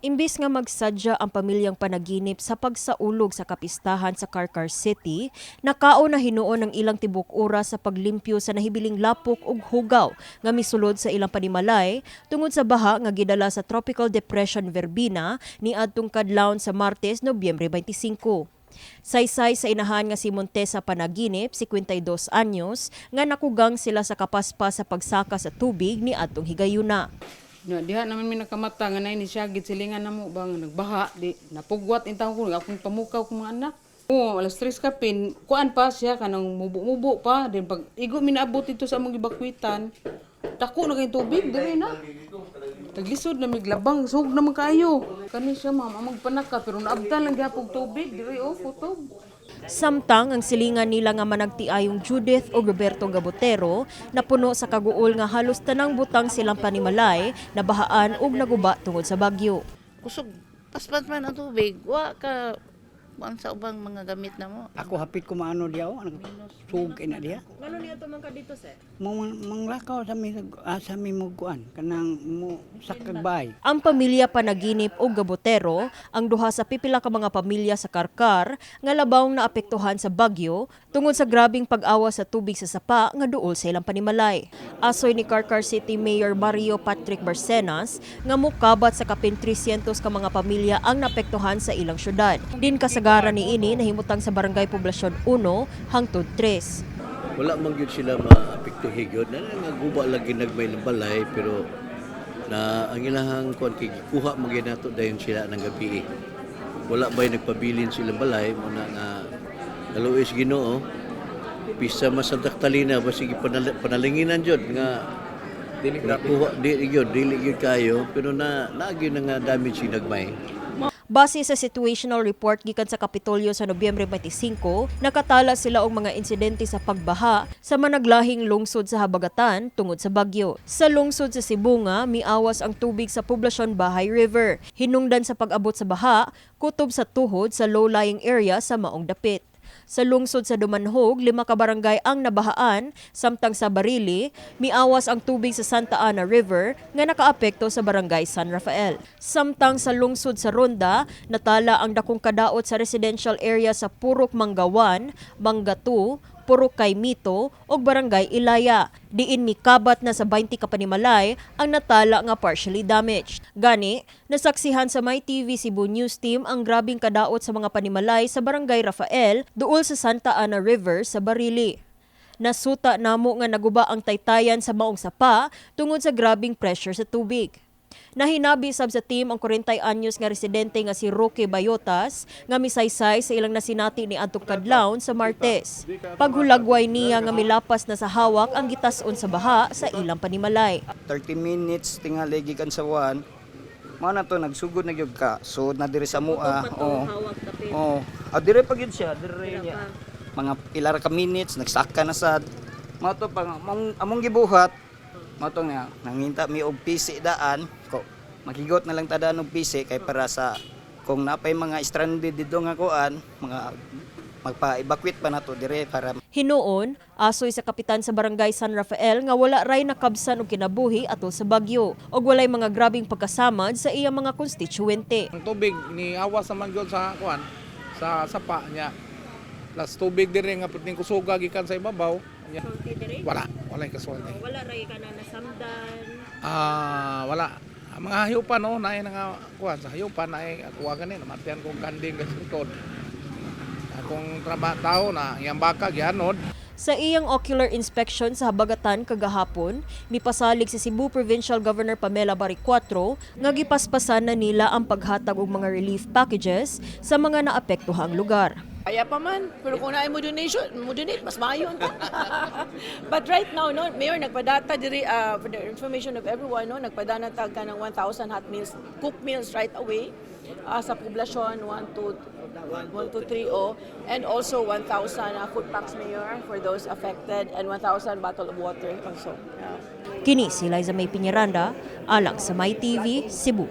Imbis nga magsadya ang pamilyang Panaginip sa pagsaulog sa kapistahan sa Carcar City, nakaon na hinuon ang ilang tibok oras sa paglimpyo sa nahibiling lapok ug hugaw nga misulod sa ilang panimalay tungod sa baha nga gidala sa Tropical Depression Verbena niadtong kadlawon sa Martes, Nobyembre 25. Saysay sa inahan nga si Montesa Panaginip, 52 anyos, nga nakugang sila sa kapaspas sa pagsaka sa tubig ni adtong higayuna. Na diha naman mi nakamata nga nay ni siya silingan namo ba nga nagbaha di napugwat intawon ko akong pamukaw kong mga anak. Oo, alas 3 kapin, kuan pa siya kanang mubo-mubo pa din pag igo mi naabot dito sa among gibakwitan. Dako na kay tubig diri na. Taglisod na miglabang, sug naman kaayo. Kani siya, ma'am, among panaka pero naabtan lang gihapon tubig diri oh, kutob. Samtang ang silingan nila nga managtiayong Judith o Roberto Gabotero napuno sa kaguol nga halos tanang butang silang panimalay nabahaan ug naguba tungod sa bagyo. Kusog paspas man ang tubig, wa ka kuan sa ubang mga gamit na mo. Ako hapit ko maano diya oh, sug ina diya. Ngano niya man ka dito, sir? Mo manglakaw sa mi mo kuan kanang mo sakag bay. Ang pamilya Panaginip o Gabotero ang duha sa pipila ka mga pamilya sa Carcar nga labawng naapektuhan sa bagyo tungod sa grabing pag-awa sa tubig sa sapa nga duol sa ilang panimalay. Asoy ni Carcar City Mayor Mario Patrick Barcenas nga mukabat sa kapin 300 ka mga pamilya ang naapektuhan sa ilang syudad. Din kasagaran niini nahimutang sa Barangay Poblasyon 1 hangtod 3. Wala man gyud sila maapektuhi gyud na nga guba lagi nagmay ng balay, pero na ang ilahang kuan kay gikuha man gyud nato dayon sila ng gabi. Wala bay nagpabilin silang balay mo na nga naluis Ginoo pisa man sa Catalina, basig panalinginan jud nga dili nakuha, dili gyud, dili gyud kayo, pero na naagi na nga damage sinagmay. Base sa situational report gikan sa Kapitolyo sa Nobyembre 25, nakatala sila og mga insidente sa pagbaha sa managlahing lungsod sa habagatan tungod sa bagyo. Sa lungsod sa Sibonga, miawas ang tubig sa poblasyon Bahay River. Hinungdan sa pag-abot sa baha, kutob sa tuhod sa low-lying area sa maong dapit. Sa lungsod sa Dumanjug, lima ka barangay ang nabahaan, samtang sa Barili, miawas ang tubig sa Santa Ana River nga nakaapekto sa Barangay San Rafael. Samtang sa lungsod sa Ronda, natala ang dakong kadaot sa residential area sa Purok Manggawan, Manggatu, Purok Kaymito ug Barangay Ilaya. Diin mikabat na sa 20 ka panimalay ang natala nga partially damaged. Gani, nasaksihan sa MyTV Cebu News Team ang grabing kadaot sa mga panimalay sa Barangay Rafael duol sa Santa Ana River sa Barili. Nasuta namo nga naguba ang taytayan sa maong sapa tungod sa grabing pressure sa tubig. Nahinabi sab sa team ang 40 anyos nga residente nga si Roque Bayotas nga misaysay sa ilang nasinati ni adtong kadlawon sa Martes. Paghulagway niya nga milapas na sa hawak ang gitas-on sa baha sa ilang panimalay. 30 minutes tingali gikan sa 1 mao na to nagsugod na gyud ka so na diri sa mua, oh oh ah, dire pa gyud siya dire niya mga pila ra ka minutes nagsaka na sad mao to pang among gibuhat mao to nga nanginta mi og PC daan ko maghigot na lang ta daan og PC kay para sa kung napay mga stranded didto nga kuan mga magpa-evacuate pa nato dire para Hinuon, asoy sa kapitan sa Barangay San Rafael nga wala ray nakabsan og kinabuhi atol sa bagyo ug walay mga grabing pagkasamad sa iyang mga konstituente. Ang tubig ni awas naman gyud sa kuan sa sapa niya. Plus tubig diri nga perting kusuga gikan sa ibabaw. Nya, wala, wala kasualti. Wala ray ka na nasamdan. Ah, wala. Ang mga hayupan no, naay nga kuan sa hayupan naay kuha gani namatian kong kanding kasutod. Akong trabaho tao na iyang baka gianod. Sa iyang ocular inspection sa habagatan kagahapon, mipasalig si Cebu Provincial Governor Pamela Baricuatro nga gipaspasan na nila ang paghatag og mga relief packages sa mga naapektuhang lugar. Kaya pa man, pero kung naay mo donation, mo donate, mas maayo ta. But right now, no, Mayor, nagpadata diri for the information of everyone, no, nagpadana ta ka ng 1,000 hot meals, cooked meals right away sa poblasyon 1 2 1 2 3 0 and also 1,000 food packs, Mayor, for those affected and 1,000 bottle of water also. Yeah. Kini si Liza May Piñaranda, alang sa MyTV, Cebu.